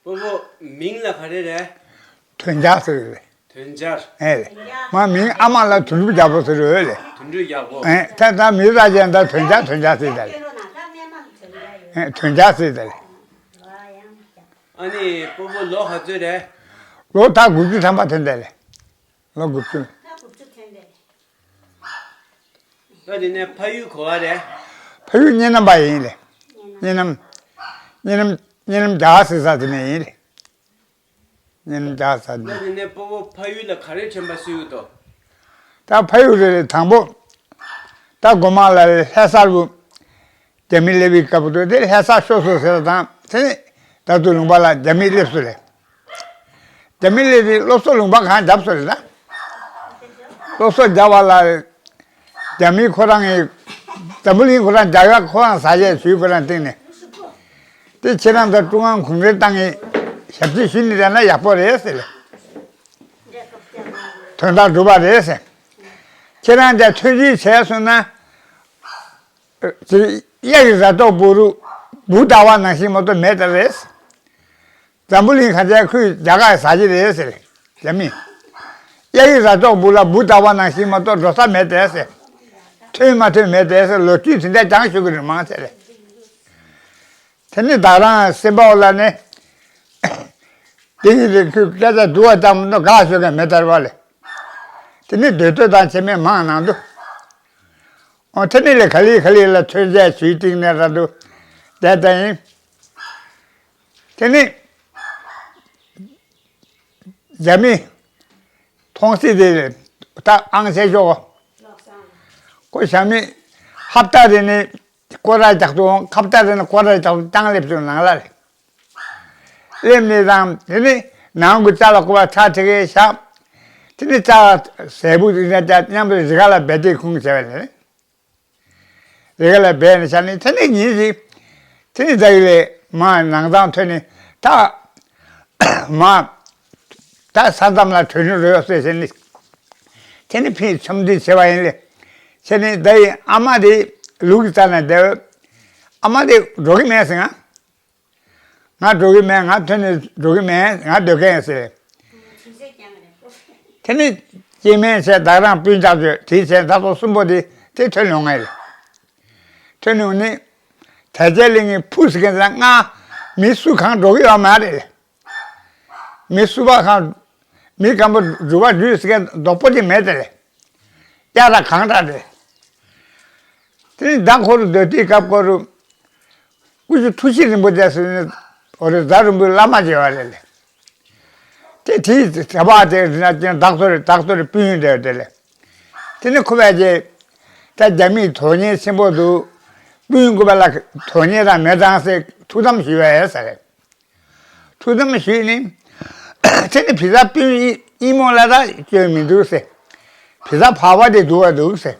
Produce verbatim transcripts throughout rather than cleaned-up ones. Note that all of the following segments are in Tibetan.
སྤོ་བོ། མིང་ལ་ག་རེ་རེད། དོན་རྒྱག་ཟེར་རེད། དོན་རྒྱག་ཨེ་རེད། མ་མིང་ཨ་མ་ལ་དོན་གྲུབ་རྒྱལ་པོ་ཟེར་རེད་ལེ། དོན་གྲུབ་རྒྱལ་པོ། ཨེ་ད་ད་མི་ར་ཅན་ད་དོན་རྒྱག་དོན་རྒྱག་ཟེར་ད་ལེ། ཨེ་དོན་རྒྱག་ཟེར་ད་ལེ། ཨ་ནི་སྤོ་བོ་ལོ་ག་ཚོད་རེད། ལོ་ད་དགུ་བཅུ་ཐམ་པ་ཐོན་ད་ལེ། ལོ་དགུ་བཅུ། ད་དེ་ནས་ཕ་ཡུལ་ག་བ་རེད། ཕ་ཡུལ་གཉའ་ནམ་པ་ཡིན་ལེ། གཉའ་ནམ། གཉའ་ནམ། གཉའ་ནམ་རྒྱ་གར་ཟེར་ས་དེ་ནས་ཡིན་ལེ། གཉའ་ནམ་རྒྱ་གར་ཟེར་ད་དེ་ནས་སྤོ་བོ་ཕ་ཡུལ་ལ་ག་རེ་དྲན་པ་གསོས་ཡོད་དོ། ད་ཕ་ཡུལ་རེ་རེ་དང་པོ། ད་སྒོ་མང་ལ་ལྷ་ས་རུ། རྒྱ་མི་སླེབས་པའི་སྐབས་དུ་དེ་ལྷ་ས་ཤོག་སོ་ཟེར་བ་དང་དེ་ནས་ད་དུ་ལུང་པ་ལ་རྒྱ་མི་སླེབས་སོ་རེད། རྒྱ་མི་སླེབས་དུས་སློབ་གསོ་ལུང་པ་གང་བརྒྱབ་སོ་རེད་ད། སློབ་གསོ་བརྒྱབ་པ་ལ་རྒྱ་མི་ཁོ་རང་གི་འཛམ་བུ་གླིང་ཁོ་རང་རྒྱ་གར་ཁོ་རང་ཟ་ཡས་ཞུས་ཁོ་རང་སྟེང་ནས་དེ་ཁྱེད་རང་ཚོ་ཀྲུང་དབྱང་གུང་ཁྲན་ཏང་གི་ཞབས་ཕྱི་ཞུས་ནས་བསྡད་ན་ཡག་པོ་རེད་ཟེར་ལེ། དོན་དག་འགྲུབ་པ་རེད་ཟེར། ཁྱེད་རང་ཚོ་ཐོན་སྐྱེད་བྱས་སོང་ན། ཅིག་གཡའ་ཡི་ར་ཏོག་བུ་རུ་བུ་ཟླ་བ་ནང་བཞིན་མ་གཏོགས་མེད་དེ་རེད། འཛམ་བུ་གླིང་ག་ཚད་ཁོས་རྒྱ་གར་ཟ་གི་རེད་ཟེར། རྒྱ་མི། གཡའ་ཡི་ར་ཏོག་བུ་ལ་བུ་ཟླ་བ་ནང་བཞིན་མ་གཏོགས་འགྲོ་ས་མེད་དེ་ཟེར། ཐོན་མ་ཐོན་མེད་དེ་ཟེར་ལོ་རྒྱུས་དེ་འདྲ་ཀྱང་ཤོད་གི་རེད་མང་ཆེ་རེད། དེ་ནི་ད་རང་སེམས་པ་ལ་ནི། དེ་ཡི་རིགས་ཁོས་སྐད་ཆ་བསྡུ་བ་ཙམ་མ་གཏོགས་དགག་ཤོད་མཁན་མེད་དར་བ་ལས། དེ་ནི་སྡོད་སྡོད་དང་བྱེད་མེད་མང་ནང་དུ། འོ་དེ་ནི་ལས་ག་ལེ་ག་ལེ་ལ་ཐོས་རྗེས་ཞུས་སྟེང་ནས་ར་འདུག་བསྡད་ད་ཡིན། དེ་ནི་རྒྱ་མི་མཐོང་སྲིད་དེ་ད་ཨང་ཆད་ཤོག་གོ། ཞྭ་མི་ཧབ་ཏ་རེ་ནི་སྐོར་ར་རྒྱག་ཏུ་འོང་ཁབ་ཏ་རེ་ནི་སྐོར་ར་རྒྱག་ཏུ་ཅང་སླེབས་ཚུལ་ནང་ལ་རེད། སླེབས་ནས་དང་དེ་ནི་ནང་གི་ཅ་ལག་ཀུ་བ་ཚ་ཁྲི་གའི་ཞག་དེ་ནི་ཅ་ལག་ཟས་བུ་རིག་ན་ཅག་མཉམ་དུ་རི་ཁ་ལ་སྦས་ཏེ་ཁུང་བྱས་པ་ལས། རི་ཁ་ལ་སྦས་ནས་ཤ་ནི་དེ་ནི་ཉིན་ཞིག་དེ་ནི་ད་ཡི་ལས་མ་ནང་ཚང་ཐོན་ནས་ད་མ་ད་ས་མཚམས་ལ་བྲོས་ནི་རོལ་སོས་ཟེར་ནི། དེ་ནི་ཕིན་ཆོམ་འདི་བྱས་པ་ཡིན་ལས། ཁྱེད་ནི་ད་ཡི་ཨ་མ་དེ་ལུག་གི་རྩ་ན་བསྡད། ཨ་མ་དེ་འགྲོ་གི་མེད་ཟེར་ང་། ང་འགྲོ་གི་མེད། ང་ཐོན་ནས་འགྲོ་གི་མེད། ང་སྡོད་མཁན་ཟེར། དེ་ནི་སྐྱེ་དམན་བྱས་བདག་རང་སྤུན་ཆགས་བྱོས་དེའི་ཚེ་ཟླ་ཐོ་གསུམ་པོ་དེ་དེ་ཐོན་ཡོང་ངེས་རེད། ཐོན་ཡོང་ནི། དལ་བྱེད་གླིང་གི་ཕུ་ཟེར་མཁན་ལ་ང་མི་སུ་གང་འགྲོ་གི་ཡོད་མ་རེད། མི་སུ་བ་གང་། མི་སྐམ་པོ་སྒྲུབ་པ་སྒྲུབ་ཟེར་མཁན་རྡོག་པོ་དེ་མེད་དེ་རེད། གཡའ་ར་གངས་ར་རེད། དེ་ནི་ཟླ་འཁོར་སྡོད་དུས་སྐབས་སྐོར་རུ། སྐུ་ཞབས་ཐུགས་རྗེ་རིན་པོ་ཆེ་ཟེར་ནས་འོ་རེད་རྫ་རིན་པོའི་བླ་མ་བྱས་པ་རེད་ལས། དེ་དེའི་གྲྭ་པ་དེ་རིན་ན་ཅན་བདག་ཚོ་རེད་བདག་ཚོ་རེད་སྤུན་ཡོན་འདྲ་དེ་ལས། དེ་ནི་ཁོ་པས་ཀྱེ། ད་རྒྱ་མིའི་དོན་གཉེར་ཆེན་པོ་འདུག་སྤུན་དགོས་པ་ལ་དོན་གཉེར་རང་མེད་དང་ཟེར་ཐུགས་དམ་ཞུས་པ་ཡིན་ས་རེད། ཐུགས་དམ་ཞུས་ནི། ཁྱེད་ནི་བི་ཟ་སྤུན་ཡིན་མོ་ལ་ད་སྐྱོན་མི་འདུག་ཟེར། བི་ཟ་བག་པ་དེ་འདུག་བ་འདུག་ཟེར།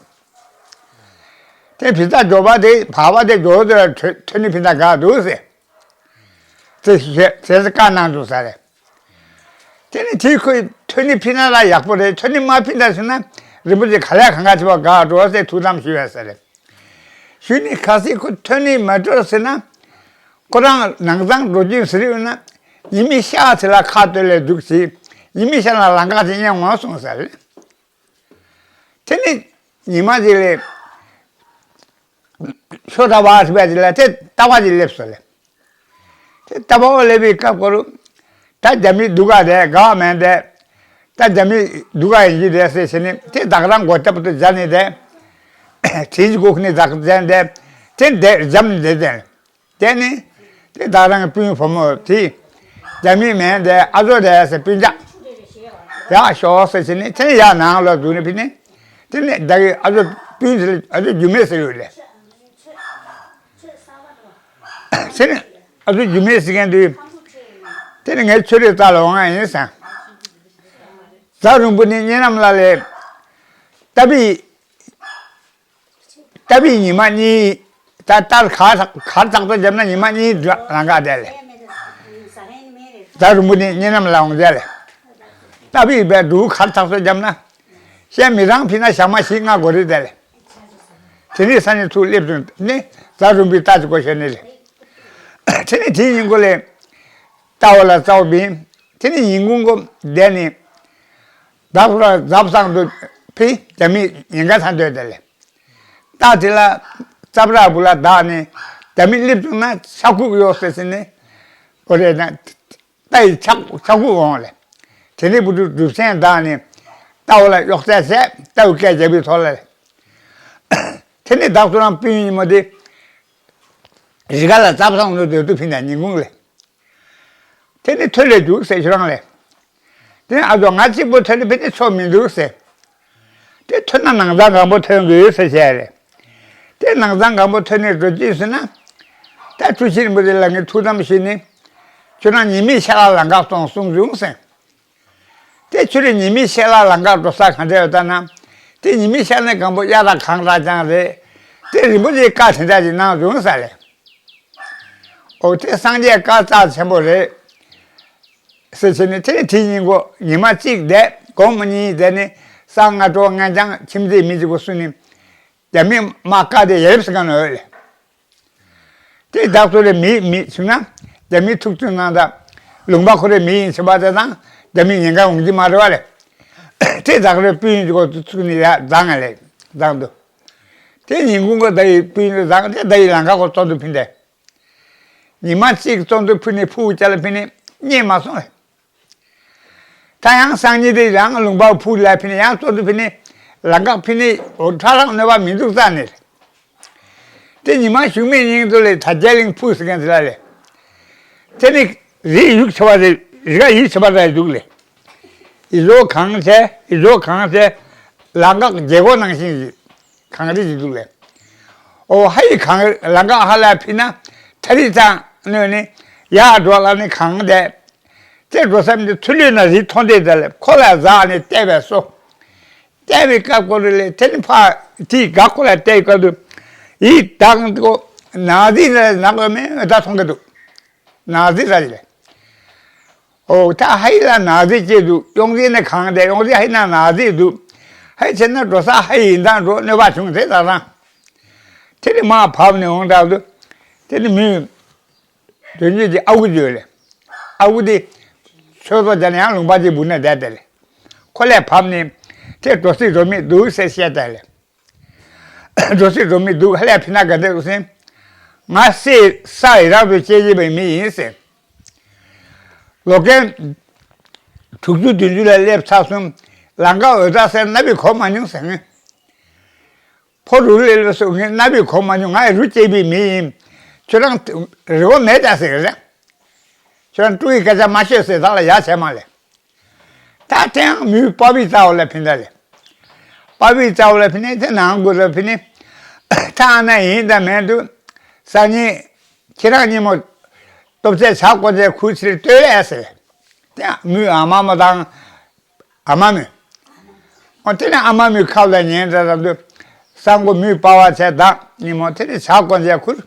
དེ་བི་ཟ་འབྱོར་པ་དེ་བག་པ་དེ་འབྱོར་དུ་ཐོན་ནི་བི་ཟ་དགའ་འདུག་ཟེར། དེ་ཞེས་ཟེར་བཀའ་གནང་འདུག་ས་རེད། དེ་ནི་དེ་ཁོས་ཐོན་ནི་ཕི་ན་ལ་ཡག་པོ་རེད། ཐོན་ནི་མ་ཕི་ན་ཟེར་ན་རིན་པོ་ཆེ་ག་ལས་གང་ག་བྱེད་པ་དགའ་འགྲོ་ཟེར་ཐུགས་དམ་ཞུས་བས་ས་རེད། ཞུས་ནི་གལ་སྲིད་ཁོ་ཐོན་ནི་མ་འགྲོ་ཟེར་ན། ཁོ་རང་ནང་ཚང་འགྲོ་རྒྱུ་ཟེར་ཡོད་ན། ཉི་མི་ཤར་ཚེ་ལ་ཁ་གཏོད་ལས་འདུག་ཟེར། ཉི་མི་ཤར་ལ་ལང་ཀ་ཅིག་ཉན་འོང་སོང་ཟེར། དེ་ནི་ཉི་མ་ཅིག་ལས། ཤོ་ད་བ་ཟེར་བ་ཅིག་ལ་དེ་ལྟ་བ་ཅིག་སླེབས་སོང་ལས། དེ་ལྟ་བ་སླེབས་པའི་སྐབས་སྐོར། ད་རྒྱ་མི་སྡུག་ག་རེད་དགའ་བ་མེད་དེ། ད་རྒྱ་མི་སྡུག་ག་ཡིན་གྱི་རེད་ཟེར་བྱས་ནས་དེ་བདག་རང་མགོ་སྐྱབས་དུ་སྦྱར་ནས་དེ། དྲིན་གྱི་སྒོ་ཁ་ནས་བདག་སྦྱར་དེ། དེ་འདས་འཇམ་འདས་དེ། དེ་ནི། དེ་བདག་རང་གི་སྤུན་བུ་མོ་དེ། རྒྱ་མི་མེད་དེ་ཨ་ཟོ་དེ་ཟེར་སྤུན་ཆ། ཡག་ཤོག་ཟེར་བྱས་ནས་དེ་ནི་ཡག་ནང་ལ་འདུག་ནས་ཕི་ནི། དེ་ནི་བདག་གི་ཨ་ཟོ་སྤུན་ཟེར་ཨ་ཟོ་རྒྱུ་མེད་ཟེར་ཡོད་རེད། དེ་ནི་ཨ་ཟོ་རྒྱུ་མེད་ཟེར་མཁན་དུས། དེ་ནི་ངའི་ཆོས་རེ་རྩ་ལ་འོང་ང་ཡིན་ཟེར། རྫ་རིང་པོ་ནི་གཉའ་ནམ་ལ་ལས། ལྟ་བུའི། ལྟ་བུའི་ཉི་མ་གཉིས། ད་ལྟར་གར་གར་ཐག་ཚོ་བརྒྱབ་ན་ཉི་མ་གཉིས་ལང་ཀ་དེ་ལས། རྫ་རིང་པོ་ནི་གཉའ་ནམ་ལ་འོང་དེ་ལས། ལྟ་བུའི་བས་འབྲུག་གར་ཐག་ཚོ་བརྒྱབ་ན། བཤད་མི་རང་ཕི་ན་ཞག་མ་ཞིག་ལྔ་འགོར་རེད་དེ་ལས། དེ་ནས་ས་ནས་ཚུར་སླེབས་བྱུང་ནས་རྫ་རིང་པོའི་རྟ་ཅིག་གོ་ཤོད་ནི་རེད། དེ་ནས་དེའི་ཉིན་གུང་ལས། རྩ་བ་ལ་རྩ་བ་བིན། དེ་ནི་ཉིན་གུང་གོ་བསྡད་ནི། བདག་ལ་རྫབ་སང་དུ་ཕི་རྒྱ་མི་ཉེན་ཁ་ཚང་སྡོད་དེ་ལས། རྟགས་དེ་ལ་རྩབ་ར་བུ་ལ་བདག་ནི་རྒྱ་མི་སླེབས་བྱུང་ན་ཤ་ཁུག་གཡོག་ཟེར་ཟིན་ནི། འོ་རེད་ན། རྟ་ཡི་ཆག་ཆག་གུ་འོང་ལེ། དེ་ནས་བུ་ཕྲུག་གྲུབ་སེང་བདག་ནི་རྟ་བ་ལ་གཡོག་རྩལ་བྱས་རྟ་བུ་སྐད་རྒྱབ་པའི་ཐོག་ལ་ལེ། དེ་ནས་བདག་ཚོ་རང་སྤུན་ཉི་མ་དེ་རི་ཁ་ལ་རྩབ་སང་ལོ་སྡོད་དུ་ཕིན་ན་ཉིན་གུང་ལེ། དེ་ནས་ཐོན་ལེ་འདུག་ཟེར་ཁྱོད་རང་ལེ། དེ་ནས་ཨ་ཚོ་ང་གཅིག་པོ་ཐོན་ལེ་ཕིན་ནི་ཆོ་མི་འདུག་ཟེར། དེ་ཐོན་ན་ནང་ཚང་གང་པོ་ཐོན་དགོས་ཟེར་བཤད་རེད། དེ་ནང་ཚང་གང་པོ་ཐོན་ནས་འགྲོ་རྒྱུ་ཟེར་ན། ད་ཁྲུ་ཆེན་པོ་དེ་ལ་ངས་ཐུགས་དམ་ཞུས་ནས། ཁྱོད་རང་ཉི་མའི་ཤ་ལ་ལང་ཀག་གཏོང་གསུངས་བྱུང་ཟེར། དེ་ཁྱོད་རང་ཉི་མའི་ཤ་ལ་ལང་ཀག་འགྲོ་ས་གང་འདྲ་ཡོད་ལྟ་ན། དེ་ཉི་མའི་ཤ་ནི་གང་པོ་གཡའ་དང་གངས་དྲག་ཀྱང་རེད། དེ་རིན་པོ་ཆེའི་བཀའ་དེ་འདྲ་ཞིག་གནང་བྱུང་ས་རེད། ཨོ་དེ་སངས་རྒྱས་བཀའ་རྩ་ཆེན་པོ་རེད། ཟེར་བྱས་ནས་དེ་ནས་དེ་ཉིན་གོ་ཉི་མ་གཅིག་བསྡད་དགོང་མོ་གཉིས་བསྡད་ནས་གསང་སྔ་དྲོ་སྔ་ལྗང་ཁྱིམ་མཚེས་མི་གཅིག་པོ་བསུ་ནས་རྒྱ་མི་དམག་བཀག་དེ་ཡལ་སི་ག་ནོ་ལེ། དེ་བདག་ཚོ་རེ་མི་མི་བྱུང་ན་རྒྱ་མི་ཐུག་ཚུན་ནང་ད་ལུང་པ་ཁོ་རེ་མི་ཡིན་ཆེ་བ་དེ་དང་རྒྱ་མི་ཉེན་ཁ་འོང་གི་མ་རེད་བ་ལེ། དེ་བདག་རེ་སྤུན་གཅིག་གོ་ཚུགས་ནས་ཡ་བཟང་ང་ལེ་བཟང་འདུག་དེ་ཉིན་གུང་གོ་ད་ཡི་སྤུན་བཟང་དེ་ད་ཡི་ལང་ཀ་གོ་བཙོན་དུ་ཕིན་ཏེ། ཉི་མ་གཅིག་བཙོན་དུ་ཕུད་ནས་ཕུ་བོ་ཅ་ལ་ཕུད་ནས་རྙེད་མ་སོང་བས། ད་ཡང་སང་ཉིན་དེ་ཡང་ལུང་པ་ཕུ་ལ་ཕུད་ནས་ཡང་བཙོན་དུ་ཕུད་ནས་ལམ་ཁ་ཕུད་ནས་འོ་ཁྲ་རག་གནོད་པ་མི་འདུག་རྩ་ནས། དེ་ཉི་མ་གཞུག་མའི་ཉིན་དུ་ལས་ད་རྒྱ་གླིང་ཕུ་ཟེར་མཁན་དེ་ལ་ལས། དེ་ནི་རི་ཡུག་ཆེ་བ་རེད། རི་ཁ་ཡུག་ཆེ་བ་རེད་འདུག་ལས། ཡི་ཟོ་གང་བྱས་ཡི་ཟོ་གང་བྱས། ལམ་ཁ་རྒྱལ་སྒོ་ནང་བཞིན་གྱི། གངས་རི་ཞིག་འདུག་ལས། ཨོ་ཧ་ཡི་གངས་རི་ལམ་ཁ་ཧ་ལ་ཕི་ན་ཐ་རི་ཚང་གནོན་ནི་ཡར་འགྲོ་ལ་ནི་གངས་དེ། དེ་འགྲོ་སམ་དེ་ཐུ་ལུས་ན་རི་མཐོང་དེ་དེ་ལས་ཁོ་ལ་ཟག་ནི་བལྟས་པས་སོ། བལྟས་པའི་སྐབས་ཀོ་རི་ལས་དེ་ནི་ཕ་དེའི་དགའ་ཁོ་ལ་བལྟས་སྐབས་དུ་ཡི་དང་ཏོ་ན་ཟི་ལ་ན་གོ་མེ་ད་མཐོང་གི་འདུག་ན་ཟི་ར་ལས། ཨོ་ད་ཧའི་ལ་ན་ཟི་ཅེ་འདུག་གཡོང་ཟི་ནི་གང་དེ་གཡོང་ཟི་ཧའི་ན་ན་ཟི་འདུག་ཧའི་ཆེ་ན་འགྲོ་ས་ཧའི་ཡིན་དང་འགྲོ་གནོད་པ་བྱུང་དེ་ད་རང་། དེ་ནི་མ་བབ་ནས་འོང་དྲག་ཏུ། དེ་ནི་མི། དོན་གཅོད་ཀྱི་ཨ་ཁུ་བརྗོད་ལས། ཨ་ཁུ་དེ། ཆོས་ཚོགས་ཀྱང་ཡང་ལུང་པ་ཅིག་བུ་ནས་བསྡད་དེ་ལས། ཁོ་ལས་བབ་ནས། དེ་འགྲོ་སྲིད་འགྲོ་མི་འདུག་ཟེར་བཤད་དེ་ལས། འགྲོ་སྲིད་འགྲོ་མི་འདུག་ཧ་ལས་ཕི་ན་ག་འདྲ་འདུག་ཟེར། ང་སྲིད་ས་ཡི་རང་དུ་སྐྱེས་ཀྱི་པའི་མི་ཡིན་ཟེར། ལོ་རྒན། དྲུག་ཅུ་བདུན་ཅུ་ལ་སླེབས་ཚར་སོང་། ལམ་ཁ་འོད་ད་ཟེར་རྣ་བས་གོ་མ་མྱོང་ཟེར་ངས། ཕོ་རུ་ལེ་ལོ་སོགས་ངས་རྣ་བས་གོ་མ་མྱོང་། ང་ཡི་རུ་སྐྱེས་པའི་མི་ཡིན། ཁྱོད་རང་རི་བོ་མེད་ད་ཟེར་གི་རེད། ཁྱོད་རང་སྤྲུལ་ཡི་སྐད་ཆ་མ་ཤོད་ཟེར་བདག་ལ་ཡ་བྱས་མ་ལས། ད་དེའང་མུའི་པ་བི་རྩ་བ་ལ་ཕན་ད་ལས། པ་བི་རྩ་བ་ལ་ཕན་ནས་དེ་ནང་དགོས་ལ་ཕན་ནས། ད་ཨ་ན་ཡིན་ད་མེད་འདུག་སང་ཉིན། ཁྱེད་རང་ཉིན་མོ། སྟོབས་ཆེ་བྱ་དཀོན་ཆེ་ཁུར་ཕྱིར་ལྟོས་ལས་ཟེར། དེ་མུའི་ཨ་མ་མོ་དང་། ཨ་མ་མོས། འོ་དེ་ནས་ཨ་མ་མོའི་ཁབ་ལ་ཉན་འདྲ་རབ་ཏུ། སང་གོ་མུའི་པ་བ་ཆེ་དང་ཉིན་མོ་དེ་ནས་བྱ་དཀོན་ཆེ་ཁུར།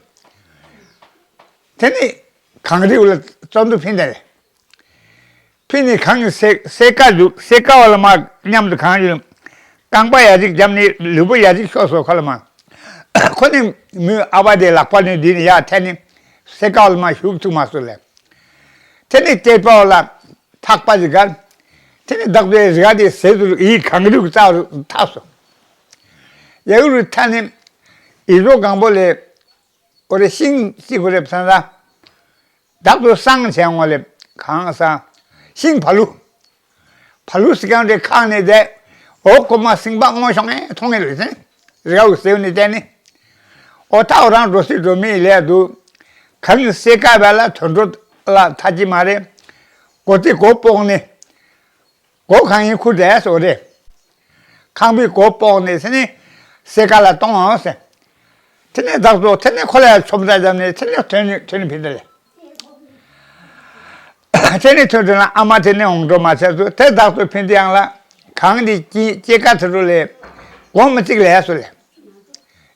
དེ་ནས་གངས་རི་ལ་བཙོན་དུ་ཕིན་ཏེ་རེད། ཕི་ནི་གངས་ཀྱི་སེ་སེ་ཀ་འདུག་སེ་ཀ་བ་ལ་མ་མཉམ་དུ་གངས་ཡོད། རྐང་པ་ཡ་གཅིག་བརྒྱབ་ནས་ལུས་པོ་ཡ་གཅིག་ཤོར་སོང་ཁ་ལ་མ། ཁོ་ནི་མོའི་ཨ་ཕ་དེ་ལག་པ་ནས་འདི་ནས་ཡར་འཐེན་ནས་སེ་ཀ་བ་ལ་མ་ཞུགས་ཐུབ་མ་སོང་ལས། དེ་ནས་ལྟེ་བ་ལ་ཐག་པ་ཞིག་བཀལ། དེ་ནས་བདག་པོའི་རི་ཁ་དེ་ཟེར་དུ་ཡི་གངས་རི་རྩ་རུ་འཐབ་སོང་། ཡ་གི་རུ་འཐབ་ནས་ཡི་རོ་གང་པོ་ལས། འོ་རེ་ཤིང་གཅིག་པོ་རེ་བསམ་ས། བདག་ཏུ་སང་བྱས་ངོ་ལེ་གང་ས། ཤིང་བ་ལུ། བ་ལུ་སི་ཀང་རེ་ཁང་ནས་བསྡད། འོ་ཀོ་མ་སིང་པ་སྔོ་ཤོང་ངས་མཐོང་ངེ་ལུས་ཟིན། རི་གའུ་ཟེའུ་ནས་བསྟན་ནི། འོ་ཐའོ་རང་འགྲོ་སྲིད་འགྲོ་མིའི་ལས་དུ། གང་གི་སེ་ཀ་བས་ལ་དོན་འགྲོ་ལ་ཐ་ཅི་མ་རེད། གོ་ཏི་གོ་སྤོག་ནི། སྒོ་གང་ཡིན་ཁུར་བསྡད་སོ་རེད། ཁང་པའི་སྒོ་སྤོག་ནས་དེ་ནས་སེ་ཀ་ལ་གཏོང་ཨང་ཟེར། དེ་ནས་བདག་ཚོ་དེ་ནས་ཁོ་ལ་ཆོམ་རྩ་བརྒྱབ་ནས་དེ་ནས་ཐོན་ནས་ཐོན་ནས་ཕིན་ཏེ་ལས། དེ་ནས་ཐོན་དུས་ན་ཨ་མ་དེ་ནས་འོང་འགྲོ་མ་བྱས་སོ་དེ་བདག་ཚོ་ཕིན་ཏེ་ཡང་ལ་གང་འདི་སྐྱེས་སྐྱེས་ཀ་དེ་རུ་ལས་སྒོ་མི་གཅིག་ལས་སོ་ལས།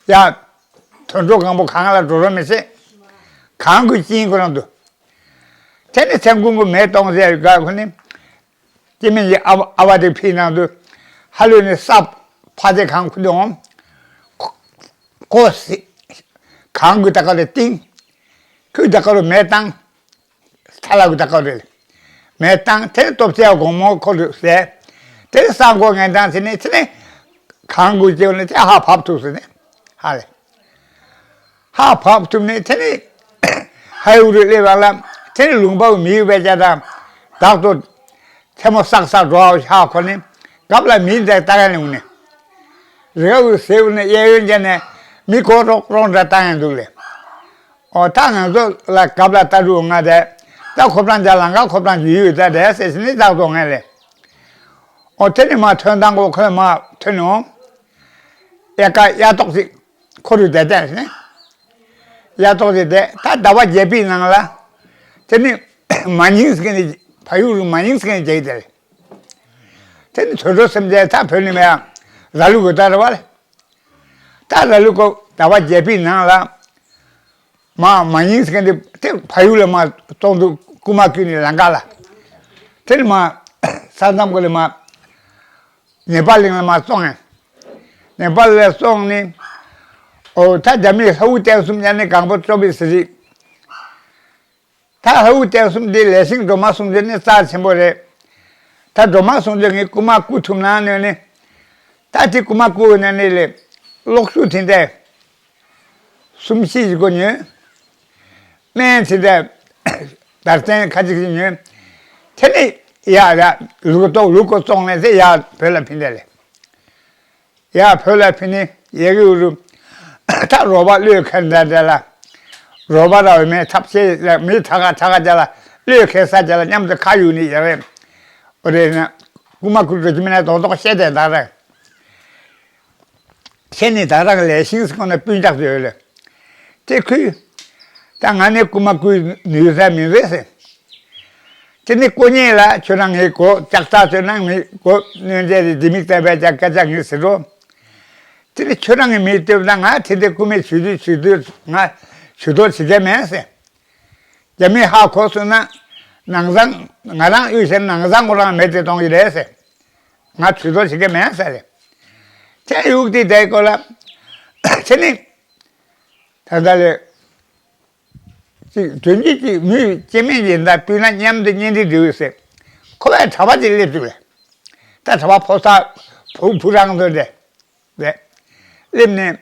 ཡ། དོན་གྲུབ་གང་པོ་གང་ལ་འགྲོ་རོགས་མི་བྱེད། གང་གི་སྐྱིན་ཁོ་རང་དུ། དེ་ནས་མཚན་ཀུན་གྱི་མེ་གཏོང་ཟེར་ཡ་ཡོད་ག་ཁོ་ནི། སྐྱེ་མེད་ཀྱི་ཨ་བ་ཨ་བ་དེ་ཕིའི་ནང་དུ་ཧ་ལུས་ནས་ས་ཕ་དེ་གང་ཁུ་དོང་། ཁོ་སི། གང་གི་ད་ག་རེ་ཏིང་། ཁོས་ད་ག་རུ་མེ་བཏང་། ད་ ཨ་ལ་གུ་ད་ཀ་རེད། མེ་བཏང་། དེ་ནས་སྟོབས་རྩལ་སྒོར་མོ་ཁོ་རུ་ཟས། དེ་ནས་ས་མགོ་ངན་དང་དེ་ནས་དེ་ནས་གང་དགོས་ཀྱི་ནས་དེ་ཧ་བབ་ཐུབ་ཟེར་ནས་ཧ་ལས། ཧ་བབ་ཐུབ་ནས་དེ་ནས་ཧའི་འུ་རུ་སླེབས་པ་ལ་དེ་ནས་ལུང་པ་མི་ཡོད་པའི་ཅ་དང་བདག་ཏུ་ཐལ་མོ་བསགས་བསགས་འགྲོ་བ་ཧ་ཁོ་ནས་གབ་ལ་མི་འདྲ་ལྟ་ག་ནས་འུ་ནས་རི་ག་འུ་ཟེར་འུ་ནས་གཡས་གཡོན་ཅན་ནས་མི་གོ་རོག་རོག་འདྲ་ལྟ་ཡང་འདུག་ལས། ཨོ་ད་ང་ཚོ་ལ་གབ་ལ་ལྟ་རུ་ང་དེ་ད་ཁོབ་ཀྲང་ཅ་ལང་ག་ཁོབ་ཀྲང་ཅི་ཡོད་ད་དེ་ཟེར་ཟིན་ནས་བདག་ཏུ་ངས་ལས། ཨོ་དེ་ནི་མ་ཐོན་དང་གོ་ཁོས་མ་ཐོན་ནོ། ཡ་ཀ་ཡ་ཏོག་ཅིག་ཁོ་རུ་བསྡད་བསྡད་ནས། ཡ་ཏོག་ཅིག་བསྡད་ད་ཟླ་བ་བརྒྱད་པའི་ནང་ལ། དེ་ནི་མ་ཉིང་ཟེར་མཁན་ནི་ཕ་ཡུལ་རུ་མ་ཉིང་ཟེར་མཁན་ནི་བརྒྱད་དེ་རེད། དེ་ནི་དུད་འགྲོ་སེམས་ཅན་ད་བོད་ནི་མེད་ཡ་ར་ལུག་གི་ད་རེད་བ་ལས། ད་ར་ལུག་གོ་ཟླ་བ་བརྒྱད་པའི་ནང་ལ། མ་མ་ཉིང་ཟེར་མཁན་དེ་དེ་ཕ་ཡུལ་ལ་མ་གཏོང་དུ་རྐུ་མ་རྐུས་ནས་ལང་ཀ་ལ། དེ་ནི་མ་ས་མཚམས་གོ་ལ་མ་ནེ་པ་ལི་ལ་མ་སོང་ངས། ནེ་པ་ལི་ལ་སོང་ནས། ཨོ་ད་རྒྱ་མི་ལྷ་བུ་བསྟན་གསུམ་ཉར་ནས་གང་པོ་བཅོམ་པའི་ཟེར་རིགས། ད་ལྷ་བུ་བསྟན་གསུམ་འདི་ལས་ཤིང་སྒྲོལ་མ་གསུང་ཆོས་ནི་རྩ་ཆེན་པོ་རེད། ད་སྒྲོལ་མ་གསུང་ཆོས་ངས་རྐུ་མ་རྐུ་ཐུབ་ན་ནོས་ནི། ད་དེ་རྐུ་མ་རྐུ་ནོས་ནི་ལས། གློག་ཤུགས་དེ་འདྲ། གསུམ་བཞི་ཞིག་གོ་ཉོས། སྨན་དེ་འདྲ། དར་ཚན་ཁ་ཅིག་ཞིག་ཉོས། དེ་ནི་ཡ་ཡ་ལུག་ཏོག་ལུག་གོ་བཙོང་ནས་དེ་ཡ་བོད་ལ་ཕིན་འདྲ་ལས། ཡ་བོད་ལ་ཕི་ནི་ཡ་གི་འུ་རུ། ད་རོགས་པ་བློས་ཁེལ་འདྲ་འདྲ་ལ། རོགས་པ་ར་བའི་མི་ཐབས་ཤེས་ལ་མི་ཐ་ག་ཐ་ག་འདྲ་ལ་བློས་ཁེལ་ས་འདྲ་ལ་མཉམ་དུ་ཁ་ཡུག་ནི་ཡ་རེད། འོ་རེད་ན། རྐུ་མ་རྐུ་འགྲོ་གི་མིན་ན་རྡོག་རྡོག་བཤད་དེ་ད་རེད། ཁྱེད་ནི་ད་རང་ལས་ཤིང་སི་ཁོང་ན་སྤུན་ཀྱག་ཡོད་ལ། དེ་ཁུལ། ད་ང་ནི་རྐུ་མ་རྐུ་ནུས་ས་མི་རེད་ཟེར། དེ་ནི་ཀོ་ཉེ་ལ་ཁྱོད་རང་ངའི་གོ་ལྕགས་རྟ་ཚོད་ན་ངའི་གོ་གནོན་མཛད་དེ་ལྡེ་མིག་བལྟས་པའི་ལྕགས་སྐད་ཆ་ངས་ཟེར་རོ། དེ་ནི་ཁྱོད་རང་གི་མི་ལྟོས་ན་ང་དེ་འདྲའི་རྐུ་མའི་ཇུས་འདུག་ཇུས་འདུག་ང་ཇུས་གཏོགས་བྱེད་མཁན་མེད་ཟེར། རྒྱ་མི་ཧ་གོ་སོང་ན་ནང་བཟང་ང་རང་གཡུལ་ཞིང་ནང་བཟང་ཁོ་རང་མེད་དེ་གཏོང་གི་རེད་ཟེར། ང་ཇུས་གཏོགས་བྱེད་མཁན་མེད་ཟེར་རེད། དེ་ཡུག་དེ་དེའི་སྐོར་ལ་དེ་ནི་ད་ལྟ་ལས། ཅིག་དོན་གྱིས་ཅིག་མི་སྐྱེ་མེད་ཡིན་ད་སྤུན་ན་མཉམ་དུ་གཉེན་སྒྲིག་འགྲིག་ཟེར། ཁོ་བས་གྲྭ་པ་ཅིག་སླེབས་འདུག་ལས། ད་གྲྭ་པ་ཕོ་གསར་བུ་བུ་རང་ཚོ་རེད། རེད། སླེབས་ནས་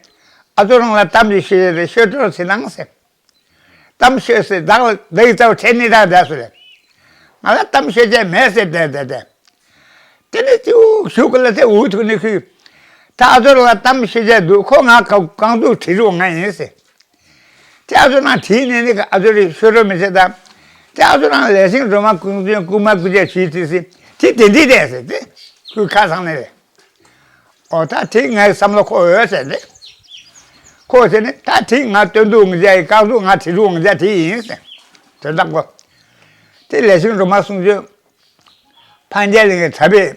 ཨ་ཚོ་རང་ལ་གཏམ་ཅིག་ཤོད་ཡོད་རེད་ཤོད་འགྲོ་ཟེར་ནང་ཟེར། གཏམ་ཤོད་ཟེར་བདག་ལ་བདག་གི་རྩ་བ་ཁྲེལ་ནི་རག་བསྡད་སོ་རེད། ང་ལ་གཏམ་ཤོད་བྱས་མེད་ཟེར་བསྡད་བསྡད་བསྡད། དེ་ནས་ཏེའུ་གཞུག་གི་ལ་དེ་འུ་ཐུག་ནས་ཁུལ། ད་ཨ་ཚོ་རང་ལ་གཏམ་ཤོད་བྱས་འདུག་ཁོ་ང་ག་རྐང་ཚུགས་བྲིས་རོགས་ང་ཡིན་ཟེར། དེ་ཨ་ཚོ་རང་བྲིས་ནས་ནི་ཨ་ཚོ་རེ་ཤོད་རོགས་མི་བྱེད་ད། དེ་ཨ་ཚོ་རང་ལས་ཤིང་སྒྲོལ་མ་ཀུན་ཀུན་རྐུ་མ་རྐུ་བྱས་ཞུས་ཏེ་ཟེར་དེ་དེ་འདྲི་བསྡད་ཟེར་ཏེ། ཁུལ་ཁ་སང་ནས་རེད། ཨོ་ད་དེ་ངའི་བསམ་བློ་ཁོ་འོས་ཟེར་ཏེ། ཁོ་ཟེར་ནས་ད་དེ་ང་སྟོན་དུ་ངུ་བྱ་ཡི་རྐང་ཚུགས་ང་བྲིས་རུ་ངུ་བྱ་དེ་ཡིན་ཟེར། དོན་དག་གོ། དེ་ལས་ཤིང་སྒྲོལ་མ་གསུང་ཆོས། ཕན་རྒྱལ་གླིང་གི་གྲྭ་པས་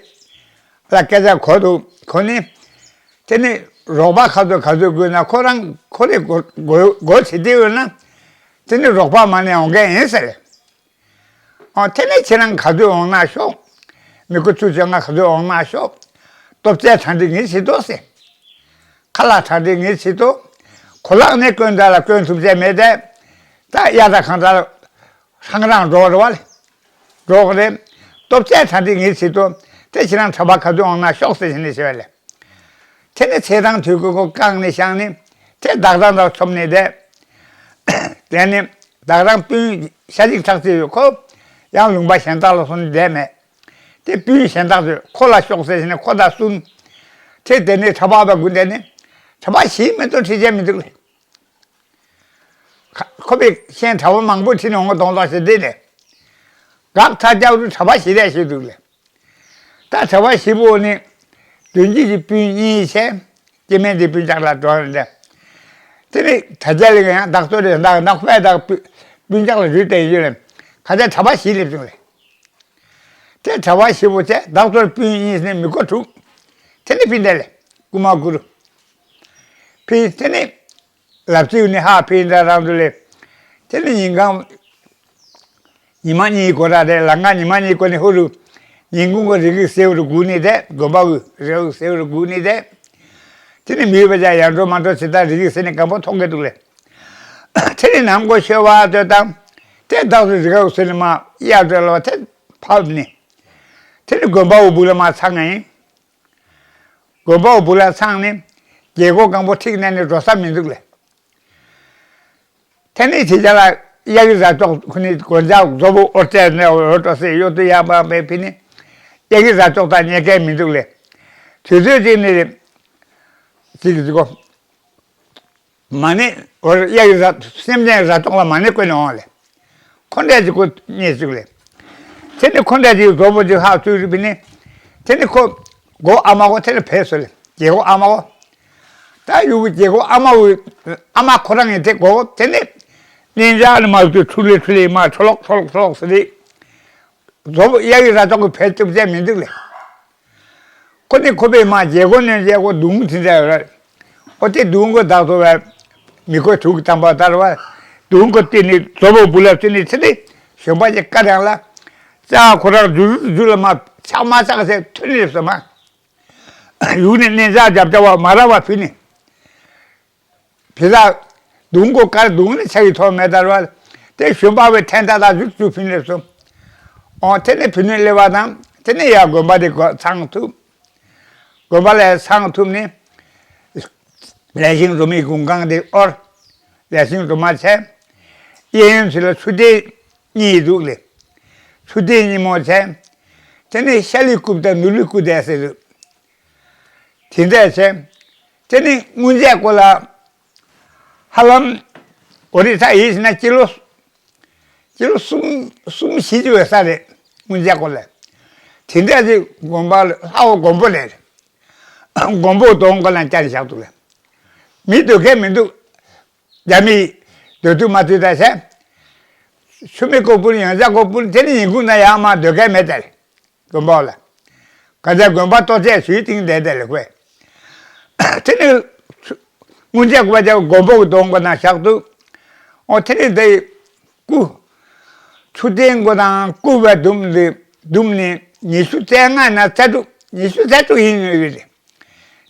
ལ་སྐད་ཆ་གོ་འདུག་གོ་ནི། དེ་ནི་རོགས་པ་ཁ་ཚོ་ག་ཚོད་དགོས་ན་ཁོ་རང་ཁོ་རེ་སྒོ་སྒོ་སྒོ་ཕྱེ་དེ་ཡོད་ན། དེ་ནི་རོགས་པ་མ་ནས་འོང་མཁན་ཡིན་ཟེར། ཨོ་དེ་ནས་ཁྱེད་རང་ག་དུས་འོང་ན་ཤོག་མི་དགུ་བཅུ་བཅོ་ལྔ་ག་དུས་འོང་ན་ཤོག་སྟོབས་རྩལ་གྲ་སྒྲིག་ངེས་བྱེད་དོ་ཟེར། ཁ་ལག་གྲ་སྒྲིག་ངེས་བྱེད་དོ། གོ་ལག་ནས་གོན་འདྲ་ལ་གོན་ཐུབ་ཚད་མེད་དེ། ད་གཡའ་དང་གང་འདྲ་ལ་ཧང་རང་འགྲོ་རེ་བ་ལས། འགྲོ་གི་རེད། སྟོབས་རྩལ་གྲ་སྒྲིག་ངེས་བྱེད་དོ། དེ་ཁྱེད་རང་གྲྭ་པ་ག་དུས་འོང་ན་ཤོག་ཟེར་བྱས་ནས་ཞེས་པ་ལས། དེ་ནས་ཚེས་གྲངས་དུས་ཀྱི་གོ་བཀང་ནས་བཞག་ནས་དེ་བདག་རང་དང་འཚམས་ནས་བསྡད། དེ་ནས་བདག་རང་སྤུན་ཤ་གཅིག་ཁྲག་གཅིག་ཡོད་ཁོ། ཡང་ལུང་པ་གཞན་དག་ལ་སོང་ནས་བསྡད་མེད། དེ་སྤུན་གཞན་དག་ཚོས་ཁོ་ལ་ཤོག་ཟེར་བྱས་ནས་ཁོ་དང་གསུམ། དེ་དེ་ནས་གྲྭ་པ་བ་དགུ་དེ་ནས་གྲྭ་པ་བཞི་མི་འདུག་ཁྲིད་བྱས་མི་འདུག་ལས། ཁ་ཁོ་པའི་ཤན་གྲྭ་པ་མང་པོ་ཁྲིད་ནས་འོང་གི་གདོང་ལྟ་ཞིག་བསྡད་ནས། འགག་ཐག་རྒྱག་རུ་གྲྭ་པ་བཞི་རེ་ཞིག་འདུག་ལས། ད་གྲྭ་པ་བཞི་པོ་ནི། དོན་གྱི་གི་སྤུན་གཉིས་བྱས། སྐྱེ་དམན་དེ་སྤུན་ཀྱག་ལ་འགྲོ་རེད། དེ་ནི་ད་ཆ་ལས་ཀ་ཡང་བདག་ཚོ་རེད་འདག་ནག་པས་བདག་སྤུན་སྤུན་ཀྱག་ལ་རུས་བསྟན་ཡོད་ལས། ཁ་ཆ་གྲྭ་པ་བཞི་སླེབས་བྱུང་ལས། དེ་གྲྭ་པ་བཞི་པོ་བྱས་བདག་ཚོར་སྤུན་གཉིས་ནི་མི་གོ་དྲུག་དེ་ནི་སྤུན་དེ་ལས་རྐུ་མ་རྐུ་རུ། ཕི་དེ་ནི། ལབ་ཙིའུ་ནི་ཧ་ཕི་འདྲ་རང་དུ་ལས། དེ་ནི་ཉིན་གང་། ཉི་མ་གཉིས་གོ་ར་རེད་ལ་ང་ཉི་མ་གཉིས་གོ་ནི་ཧུ་རུ། ཉིན་གུང་གི་རི་གི་སེའུ་རུ་སྒུག་ནི་དེ་དགོན་པ་གི་རེའུ་སེའུ་རུ་སྒུག་ནི་དེ། དེ་ནི་མི་ཡོད་པ་ཅག་ཡར་འགྲོ་མར་འགྲོ་ཚེ་ད་རི་གི་སེ་ནི་གང་པོ་མཐོང་གི་འདུག་ལས། དེ་ནི་ནམ་གོ་ཤོད་བ་ལྟོས་དང་། དེ་བདག་ཏུ་རི་ག་ཟེར་ནས་མ་གཡག་དེ་ལ་བ་དེ་ཕབ་ནས། དེ་ནི་དགོན་པ་འོ་བུ་ལ་མ་ཚང་ང་ཡིན། དགོན་པ་འོ་བུ་ལ་ཚང་ནས་རྒྱལ་སྒོ་སྒང་པོ་ཐིག་ནས་ནི་འགྲོ་ས་མི་འདུག་ལེ། དེ་ནས་དེ་རྒྱ་ལ་གཡག་གི་ར་ཅོག་ཁོ་ནི་དགོན་ཆ་རྫོ་བོ་ཨོ་ཏེ་ནས་འོ་འགྲོ་སའི་གཡོ་ཏུ་ཡག་པ་མེད་ཕི་ནི་གཡག་གི་ར་ཅོག་དང་ཉེ་སྐལ་མི་འདུག་ལེ། དུས་ཚོད་ཅིག་ནི་ཅིག་ཅིག་གོ། མ་ཎི་འོ་གཡག་གི་ར་སེམས་ཅན་ར་ཅོག་ལ་མ་ཎི་བསྐུར་ནས་འོང་ལེ། ཁོ་འདྲ་ཅིག་ཁོ་རྙེད་ཅིག་ལེ། དེ་ནི་ཁོ་འདྲ་ཅིག་རྫོ་བོ་ཅིག་ཧ་ཚུར་རི་བི་ནི། དེ་ནི་ཁོ་སྒོ་ཨ་མ་གོ་དེ་ལ་བས་སོ་ལེ། རྒྱལ་སྒོ་ཨ་མ་གོ། ད་ཡུ་གུ་རྒྱལ་སྒོ་ཨ་མ་བུ། ཨ་མ་ཁོ་རང་གི་དེ་གོ་དེ་ནི། གླིང་ཆགས་ནི་མ་ཚུར་ཁྲུ་ལེ་ཁྲུ་ལེ་མ་ཁྲོ་ལོག་ཁྲོ་ལོག་ཁྲོ་ལོག་ཟེར་རེད། རྫོ་བོ་གཡག་གི་ར་ཅོག་གི་བས་ཅུབ་ཅན་མི་འདུག་ལེ། ཁོ་ནི་ཁོ་པའི་མ་རྒྱལ་སྒོ་ནས་རྒྱལ་སྒོ་དུང་དེ་འདྲ་ཡོད་རེད། ཨོ་དེ་དུང་གོ་བདག་ཏུ་བས། མི་གོ་དྲུག་དམ་པ་ལྟར་བ། དུང་གོ་དེ་ནི་རྫོ་བོ་བུ་ལ་ཚུ་ནི་ཚེ་ནི་གཞོན་པ་ཅིག་བཀའ་དྲང་ལ། ཙག་ཁོ་རང་རྫུ་རྫུ་ལ་མ་ཆག་མ་ཆག་ཟེར་ཐུན་ནི་སོ་མ། ཡུག་ནི་གནས་ཚག་རྒྱབ་བྱ་བ་མ་ར་བ་ཕུ་ནི། བི་ལ། དུང་གོ་དཀར་དུང་ནི་ཆ་ཡི་ཐོག་མེ་ལྟར་བ། དེ་ཞུམ་པ་བའི་ཐན་ཏ་ལ་བཞུགས་བཅུག་ཕིན་ལེབ་སོ། ཨོ་དེ་ནི་ཕི་ནུས་སླེབས་པ་དང་དེ་ནི་ཡ་དགོན་པ་དེ་གོ་ཚང་ཐུབ། དགོན་པ་ལས་ཚང་ཐུབ་ནི། ལས་ཤིང་རུ་མི་གུང་ཁང་དེ་ཨོར། ལས་ཤིང་རུ་མ་ཆེ། གཡས་གཡོན་ཚུ་ལ་ཆུ་ཐིགས་གཉིས་འདུག་ལེ། ཆུ་ཐིགས་གཉིས་མོ་ཆེ། དེ་ནི་ཤ་ལི་རྐུབ་དང་ནུ་ལི་རྐུབ་དེ་ཟེར་འདུག་དེ་འདྲ་བྱས། དེ་ནི་སྔོན་ཆད་ཀོ་ལ། ཧ་ལམ། འོ་རི་ས་ཡིད་ན་ཀི་ལོ། ཀི་ལོ་གསུམ་གསུམ་བཞི་ཅུ་བའི་ས་རེད། སྔོན་ཆད་ཀོ་ལ། དེ་འདྲ་ཅིག་དགོན་པ་ལ་ལྷ་འོ་དགོན་པོ་ལས། དགོན་པོ་དོང་ཀོ་ལ་བཅར་བཞག་འདུག་ལ། མི་སྡོད་མཁན་མི་འདུག་རྒྱ་མི། སྡོད་དུས་མ་སྡོད་ད་བྱས། ཆུ་མིག་ཀོ་པུར་ཡང་ཆད་ཀོ་པུར་དེ་ནི་ཉིན་གུང་ན་ཡང་མ་སྡོད་མཁན་མེད་དེ། དགོན་པ་ལ། ག་ཚད་དགོན་པ་གཏོར་བྱས་ཞུས་ཏིང་བསྡད་དེ་ལ་ཁོས། དེ་ནི། སྔོན་ཆད་ཀོ་བ་ཅག་དགོན་པོ་གི་དོང་ཀོ་ན་བཞག་འདུག་ཨོ་དེ་ནི་དེ། སྐུ། ཆུ་རྟེན་སྐུ་དང་སྐུ་བས་བསྡོམས་ཏེ་བསྡོམས་ནས་ཉི་ཤུ་རྩ་ལྔ་ན་རྩ་དྲུག་ཉི་ཤུ་རྩ་དྲུག་ཡིན་ཡོད་རེད།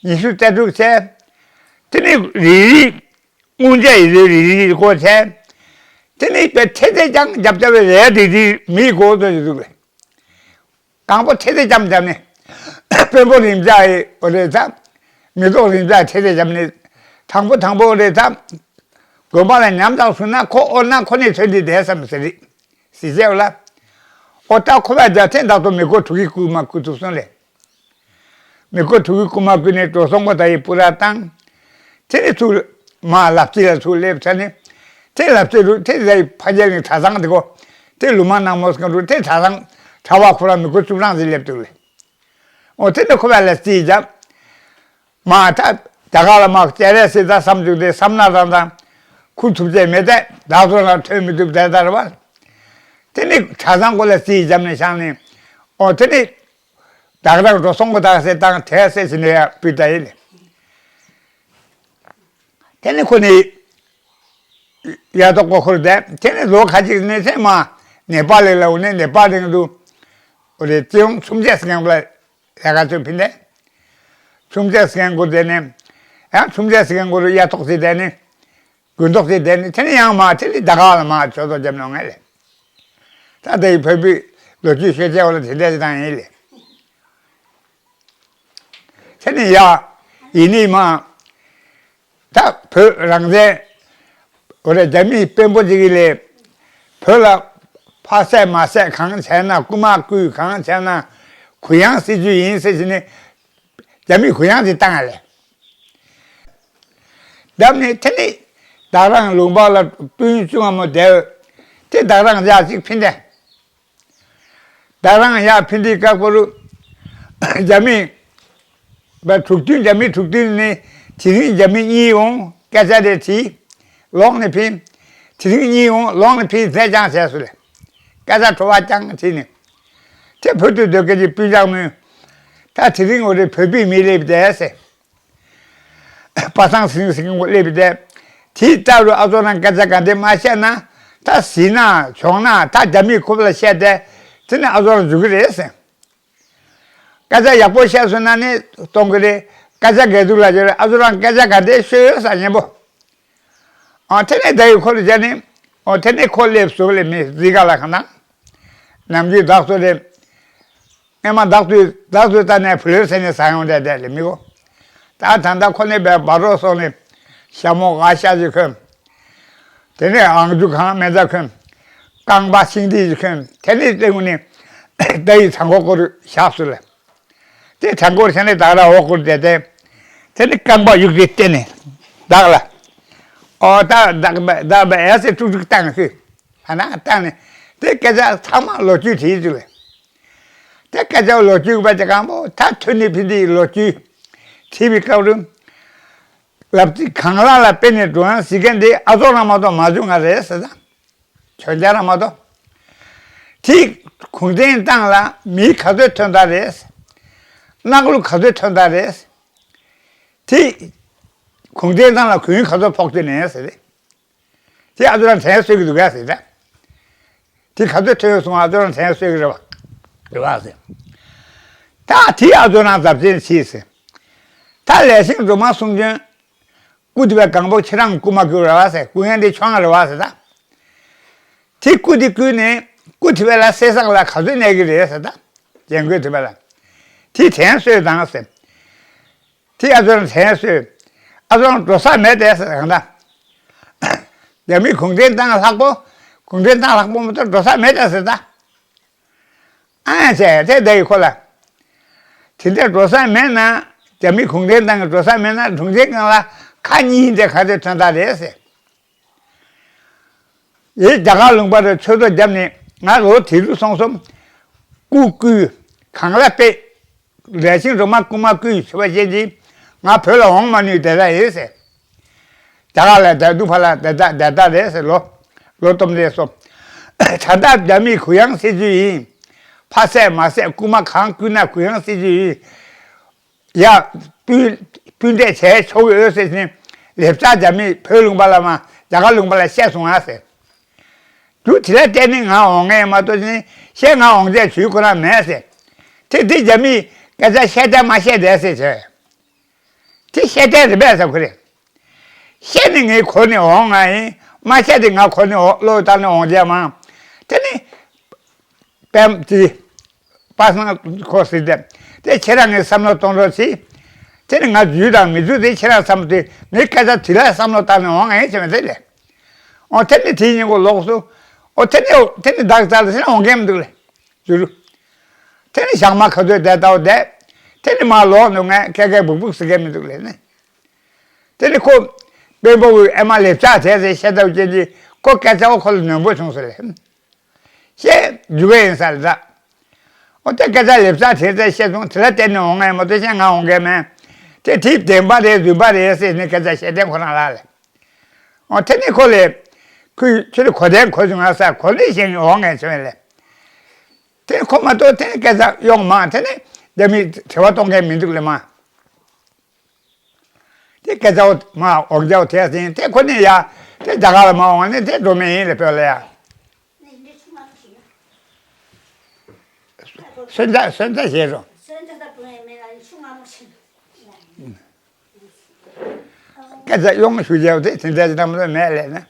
ཉི་ཤུ་རྩ་དྲུག་བྱས། དེ་ནི་རིལ་རིལ། སྔོན་ཆད་ཡི་རིལ་རིལ་རིལ་སྐོར་བྱས། དེ་ནི་དཔེ་ཐེ་ཚེ་ཅང་རྒྱབ་རྒྱབ་པའི་རལ་དེ་དེ་མིའི་སྒོ་ཚོ་ཞིག་འདུག་ལེ། དང་པོ་ཐེ་ཚེ་ཅང་བརྒྱབ་ནས། དཔོན་པོ་རིམ་བྱ་ཡི་འོ་རེད་ད། མེ་ཏོག་རིམ་བྱ་ཐེ་ཚེ་བརྒྱབ་ནས། དང་པོ་དང་པོ་འོ་རེད་ད། དགོན་པ་ལ་ཉམས་དང་སུ་ན་ཁོ་ཨོ་ན་ཁོ་ནས་ཚོད་འདི་བསྡད་བསམ་ཟེར་རེད། ཟི་བྱས་ལ། ཨོ་ད་ཁོ་བས་རྒྱ་ཐེན་བདག་ཏུ་མི་གོ་དྲུག་གི་སྐུ་མ་སྐུ་ཐུབ་སོང་ལེ། མི་གོ་དྲུག་གི་སྐུ་མ་སྐུ་ནས་འགྲོ་སོང་གོ་ད་ཡི་སྤུ་ར་བཏང་། དེ་ནས་ཚུར། མ་ལབ་ཙི་ལ་ཚུར་སླེབས་ཚར་ནས། དེ་ལབ་ཙི་རུ་དེ་ལ་ཡི་ཕ་རྒྱལ་ནས་གྲྭ་ཚང་དེ་གོ། དེ་ལུ་མ་ནང་མོ་སྐམ་རུ་དེ་གྲྭ་ཚང་། གྲྭ་བ་ཁོ་ར་མི་གོ་བཅུ་གྲངས་ཙི་སླེབས་འདུག་ལེ། ཨོ་དེ་ནས་ཁོ་བས་ལ་ཙི་རྒྱབ། མ་ད། རྒྱ་གར་ལ་མ་སྐྱ་རེ་སྲིད་ད་བསམ་བཅུག་དེ་བསམ་ན་རང་དང་། ཁུ་ཐུབ་ཚད་མེད་དེ་བདག་ཚོ་ལ་ཐོན་མི་ཐུབ་དེ་ལྟར་བ། དེ་ནི་གྲྭ་ཚང་སྐོར་ལ་རྩིས་བརྒྱབ་ནས་བཞག་ནས། ཨོ་དེ་ནི། བདག་རང་འགྲོ་སོང་གོ་ད་ཟེར་དང་དེ་ཟེར་ཟིན་ནས་ཡ་སྤུས་ད་ཡིན་ནི། དེ་ནི་ཁོ་ནི། ཡ་ཏོག་གོ་ཁོར་དེ་དེ་ནི་ལོ་ཁ་ཅིག་ནས་ཚེ་མ། ནེ་པ་ལི་ལ་འོ་ནས་ནེ་པ་ལི་དུ། ཨོ་རེ་ཅི་ཡོང་ཚུམ་ཅེ་སི་ཀན་ལ། ལས་ཀ་ཚོད་ཕིན་ཏེ། ཆུམ་ཆ་སི་ཀན་གོ་དེ་ནས། ཡང་ཆུམ་ཆ་སི་ཀན་གོ་རུ་ཡ་ཐོག་སི་དེ་ནས། དགུན་ཐོག་སི་དེ་ནས་དེ་ནས་ཡང་མ་དེ་ནས་ད་ག་ལ་མ་ཆོས་ཐོག་རྒྱབ་ནོ་ངས་ལས། ད་དེ་ཡི་བོད་པའི་ལོ་རྒྱུས་ཤོད་ཆེ་བ་ལ་དེ་འདྲ་ཞིག་དང་ཡིན་ལས། དེ་ནས་ཡ། ཡིན་ནི་མ། ད་བོད་རང་བཙན། འོ་རེ་རྒྱ་མིའི་དཔོན་པོ་ཅིག་གིས་ལས། བོད་ལ་ཕ་བསད་མ་བསད་གང་བྱས་ན་རྐུ་མ་རྐུས་གང་བྱས་ན་གུ་ཡངས་སྲིད་ཇུས་ཡིན་ཟེར་བྱས་ནས་རྒྱ་མིས་གུ་ཡངས་དེ་བཏང་ཡ་ལས། བརྒྱབ་ནས་དེ་ནས་བདག་རང་ལུང་པ་ལ་སྤུན་བཅུ་ང་མོ་བསྡད་ཡོད། དེ་བདག་རང་ཡག་ཅིག་ཕིན་ཏེ། བདག་རང་ཡར་ཕིན་དེའི་སྐབས་སུ། རྒྱ་མི། བ་དྲུག་བདུན་རྒྱ་མི་དྲུག་བདུན་ནི་དེ་རིང་རྒྱ་མི་གཉིས་འོང་སྐད་ཆ་རེ་དྲིས། ལོག་ནས་ཕིན། དེ་རིང་གཉིས་འོང་ལོག་ནས་ཕིན་ཟས་ཀྱང་ཟས་སུ་ལས། སྐད་ཆ་བྲོ་བ་ཀྱང་དྲིས་ནས། དེ་བོད་དུ་སྡོད་མཁན་གྱི་སྤུན་ཀྱག་མོས། ད་དེ་རིང་འོ་རེ་བོད་པའི་མི་སླེབས་བསྡད་ཟེར། པ་སངས་སིང་སིང་གོ་སླེབས་ཏེ། དེའི་རྟགས་རུ་ཨ་ཚོ་རང་སྐད་ཆ་ག་འདྲ་མ་བཤད་ན། ད་ཟིན་ན་བྱུང་ན་ད་རྒྱ་མིའི་ཁུབ་ལ་བཤད་དེ། དེ་ནས་ཨ་ཚོ་རང་འཇུག་གི་རེད་ཟེར། སྐད་ཆ་ཡག་པོ་བཤད་སོང་ན་ནི་གཏོང་གི་རེད། སྐད་ཆ་འགལ་འདུག་ལ་ཅེ་རེད་ཨ་ཚོ་རང་སྐད་ཆ་ག་འདྲ་ཤོད་ཡོད་ས་སྙན་པོ། ཨ་དེ་ནས་ད་ཡི་ཁོ་ལ་བྱས་ནས། ཨོ་དེ་ནས་ཁོ་སླེབས་སོང་ལས་མི་རྫི་ག་ལ་གང་ན། ནམ་རྒྱུན་བདག་ཚོ་རེད། སྔས་མ་བདག་ཚོས་བདག་ཚོས་ལྟ་ནས་བུ་ལོན་ཟེར་ནས་ཟ་ཡོང་བསྡད་བསྡད་ལས་མི་གོ། ད་ད་ལྟ་ཁོ་ནས་བས་སྦ་རོག་སོང་ནས་ཞྭ་མོ་ང་ཤ་ཅིག་གོན། དེ་ནས་ཨང་ཅུ་གང་མེ་ད་གོན། རྐང་པ་ཤིང་རྟ་ཅིག་གོན། དེ་ནས་སྟེང་ནས་ད་ཡི་ཚང་གོ་སྐོར་བཞག་སོང་ལས། དེ་ཚང་གོར་ཤ་ནས་བདག་ར་འོག་སྐོར་བསྡད་དེ། དེ་ནས་རྐང་པ་ཡུག་རེ་བསྟན་ནས་བདག་ལ། ཨོ་ད་བདག་བདག་བས་ཨེ་སེ་དཀྲུག་དཀྲུག་བཏང་ཤི། ཧ་ན་བཏང་ནས་དེ་སྐད་ཆ་ཚང་མ་ལོ་རྒྱུས་བྲིས་ཚུལ། དེ་སྐད་ཆ་ལོ་རྒྱུས་པ་ཅིག་གང་པོ་ད་ཐོན་ནི་ཕི་དེའི་ལོ་རྒྱུས་བྲིས་པའི་སྐབས་རུ། ལབ་ཙི་གང་ལ་ལ་དཔེ་ནས་འགྲོ་ཡང་གཟིགས་མཁན་དེ་ཨ་ཚོགས་རང་མ་གཏོགས་མ་བྱུང་ང་རེད་ཟེར་ད། ཁྱོད་རང་རང་མ་གཏོགས། དེ་གུང་ཁྲན་ཏང་ལ་མི་ག་ཚོད་ཐོན་ད་རེད། གནག་ལུག་ག་ཚོད་ཐོན་ད་རེད། དེ་གུང་ཁྲན་ཏང་ལ་གུང་ག་ཚོད་ཕོག་དེ་ནས་ཟེར་རེད། དེ་ཨ་ཚོ་རང་དྲན་གསོས་ཀྱི་འདུག་ག་ཟེར་ད། དེ་ག་ཚོད་ཐོན་སོང་ཨ་ཚོ་རང་དྲན་གསོས་ཀྱི་རེད་བ། རེད་བ་ཟེར། ད་དེ་ཨ་ཚོ་རང་ཟབ་ཆེན་ཕྱིས་ཟེར། ད་ལས་ཞིང་སྒྲོལ་མ་གསུང་བྱོན། སྐུ་དེ་བས་གང་པོ་ཁྱེད་རང་སྐུ་མ་བསྐུལ་རེད་བ་ཟེར། སྐུ་ཡང་དེ་ཆོག་ང་རེད་བ་ཟེར་ད། དེ་སྐུ་དེ་བསྐུལ་ནས་སྐུ་དེ་བས་ལ་གསེར་ཟངས་ལ་ག་ཚོད་གནས་ཀྱི་རེད་ཟེར་ད། རྒྱན་གོས་དེ་བས་ལ། དེ་དྲན་གསོས་དང་ཟེར། དེ་ཨ་ཚོ་རང་དྲན་གསོས། ཨ་ཚོ་རང་འགྲོ་ས་མེད་དེ་ཟེར་གང་ད། རྒྱ་མི་གུང་ཁྲན་ཏང་ལྷག་པོ། གུང་ཁྲན་ཏང་ལྷག་པོ་མ་གཏོགས་འགྲོ་ས་མེད་དེ་ཟེར་ད། ཨ་ཅེ་དེ་དེ་ཡི་ཁོ་ལ། དེ་འདྲ་འགྲོ་ས་མེད་ན། རྒྱ་མི་གུང་ཁྲན་ཏང་གི་འགྲོ་ས་མེད་ན་གུང་ཁྲན་ཏང་ལ་ཁ་གཉིས་དེ་ག་ཚོད་ཐོན་ད་རེད་ཟེར། ཡེ་རྒྱ་གར་ལུང་པ་རུ་ཆོས་ཚོགས་བརྒྱབ་ནས་ང་ལོ་དེ་རུ་སོང་སོང་། སྐུ་བསྐུལ། གང་ལ་དཔེ། ལས་ཞིང་རོ་མ་རྐུ་མ་རྐུས་བྱེད་པ་ཅན་གྱིས་ང་བོད་ལ་འོང་མ་ནུས་བསྡད་ད་ཡིན་ཟེར། རྒྱ་གར་ལ་བསྡད་འདུག་ཕ་ལ་བསྡད་ད་བསྡད་ད་རེད་ཟེར་ལོ། ལོ་སྟོང་རེད་སོ། ད་ལྟ་རྒྱ་མིས་གུ་ཡངས་སྲིད་ཇུས་ཡིན། ཕ་བསད་མ་བསད་རྐུ་མ་གང་རྐུས་ན་གུ་ཡངས་སྲིད་ཇུས་ཡིན། ཡ། སྤུན་སྤུན་འདྲེས་བྱས་ཆོག་གི་ཡོད་ཟེར་ནས་ལེབ་ཙག་རྒྱ་མིས་བོད་ལུང་པ་ལ་མ་རྒྱ་གར་ལུང་པ་ལ་བཤད་སོང་ང་ཟེར། རྒྱུ་དེ་ལ་བརྟེན་ནས་ང་འོང་ངེས་མ་གཏོགས་ནི་བཤད་ང་འོང་ཆས་ཇུས་ཁོ་རང་མེད་ཟེར། དེ་དེ་རྒྱ་མིས་སྐད་ཆ་བཤད་བསྡད་མ་བཤད་བསྡད་ཟེར་བྱས། དེ་བཤད་བསྡད་རེད་པས་ཟེར་ཁོ་རེ། བཤད་ནི་ངས་གོ་ནས་འོང་ང་ཡིན། མ་བཤད་དེ་ང་གོ་ནས་འོང་བློ་བཏང་ནས་འོང་རྒྱ་མ། དེ་ནི། པདྨ་དེ། པ་སངས་ཁོ་ཟེར་ཏེ། དེ་ཁྱེད་རང་ངས་བསམ་བློ་གཏོང་རོགས་བྱེད། དེ་ནི་ང་རྒྱུས་དང་མི་རྒྱུས་དེ་ཁྱེད་རང་བསམ་བློ་དེ་ངའི་སྐད་ཆ་དེ་ལ་བསམ་བློ་བཏང་ནས་འོང་ང་ཡིན་བྱས་མ་དེ་ལས། འོ་དེ་ནི་དེའི་སྙིང་པོ་ལོག་སོང་། འོ་དེ་ནི་དེ་ནི་བདག་རྩ་ལ་ཟེར་ན་འོང་མཁན་མི་འདུག་ལས། རྒྱུ་རུ། དེ་ནི་ཞག་མ་ག་ཚོད་བསྡད་ལྟ་བུ་བསྡད། དེ་ནི་མ་ལོག་འདུག་ངས་ཁེ་ཁེ་སྦུག་སྦུག་ཟེར་མཁན་མི་འདུག་ལས་ནི། དེ་ནི་ཁོ། དཔོན་པོ་གི་ཨེ་མ་ལེབ་ཙག་བྱས་ཟེར་བཤད་ཐབས་ཅན་གྱི་ཁོ་སྐད་ཆ་བ་ཁོ་ལ་ནོན་པོ་བྱུང་ཟེར་ལས། ཞེས་རྒྱུ་ག་ཡིན་ས་རེད་ད། འོ་དེ་སྐད་ཆ་ལེབ་ཙག་བྱས་ཚེ་བཤད་སོང་དེ་ལ་བརྟེན་ནས་འོང་ངས་མ་གཏོགས་གཞན་ང་འོང་མཁན་མེད། དེ་དེའི་བདེན་པ་རེད་རྫུན་པ་རེད་ཟེར་ནས་སྐད་ཆ་བཤད་དེ་ཁོ་རང་ལ་ལས། འོ་དེ་ནི་ཁོ་ལས། ཁོས་ཁྱོད་ལ་གོ་དན་གོ་བྱུང་ང་ས་གོ་ནི་གཞན་འོང་ངས་བྱུང་ལས། དེ་ཁོ་མ་གཏོགས་དེ་སྐད་ཆ་གཡོག་མང་དེ་ནི་རྒྱ་མིས་དྲི་བ་གཏོང་མཁན་མི་འདུག་ལས་མ། དེ་སྐད་ཆ་བོ་མ་འོག་རྒྱ་བོ་དེ་ཟིན་དེ་ཁོ་ནི་ཡ་དེ་རྒྱ་གར་ལ་མ་འོང་ནི་དེ་འགྲོ་མི་ཡིན་ལ་བོད་ལ་ཡ། སོན་རྩ་སོན་རྩ་བྱེད་རོགས། སྐད་ཆ་གཡོག་མོ་ཞུ་རྒྱ་བོ་དེ་དེ་འདྲ་ཅིག་དང་མ་མེད་ལས་ན།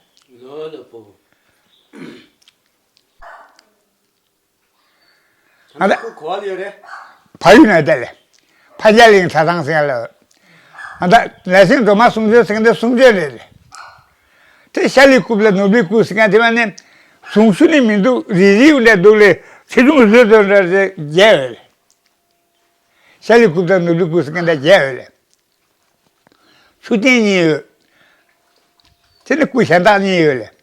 ང་ད་ཁོ་གོ་བ་ལ་ཡོད་རེད། ཕ་ཡུལ་ནས་བསྡད་ལས། ཕ་རྒྱ་གླིང་གྲྭ་ཚང་ཟེར་ལ། ང་ད་ལས་སེང་སྒྲོལ་མ་གསུང་ཆོས་ཟེར་མཁན་དེ་གསུང་ཆོས་རེད་ལས། དེ་ཤ་ལི་རྐུབ་ལ་ནོར་བུའི་སྐུ་ཟེར་མཁན་དེ་བ་ནི། གཟུངས་གཞུག་ནི་མི་འདུག་རི་རིའུ་འདྲ་འདུག་ལས་ཆེ་ཆུང་བཟོས་དོན་འདྲ་རེ་རྒྱས་ཡོད་ལས། ཤ་ལི་རྐུབ་དང་ནོར་བུའི་སྐུ་ཟེར་མཁན་དེ་རྒྱས་ཡོད་ལས། ཆུ་རྟེན་གཉིས་ཡོད། དེ་ནི་སྐུ་གཞན་དག་གཉིས་ཡོད་ལས།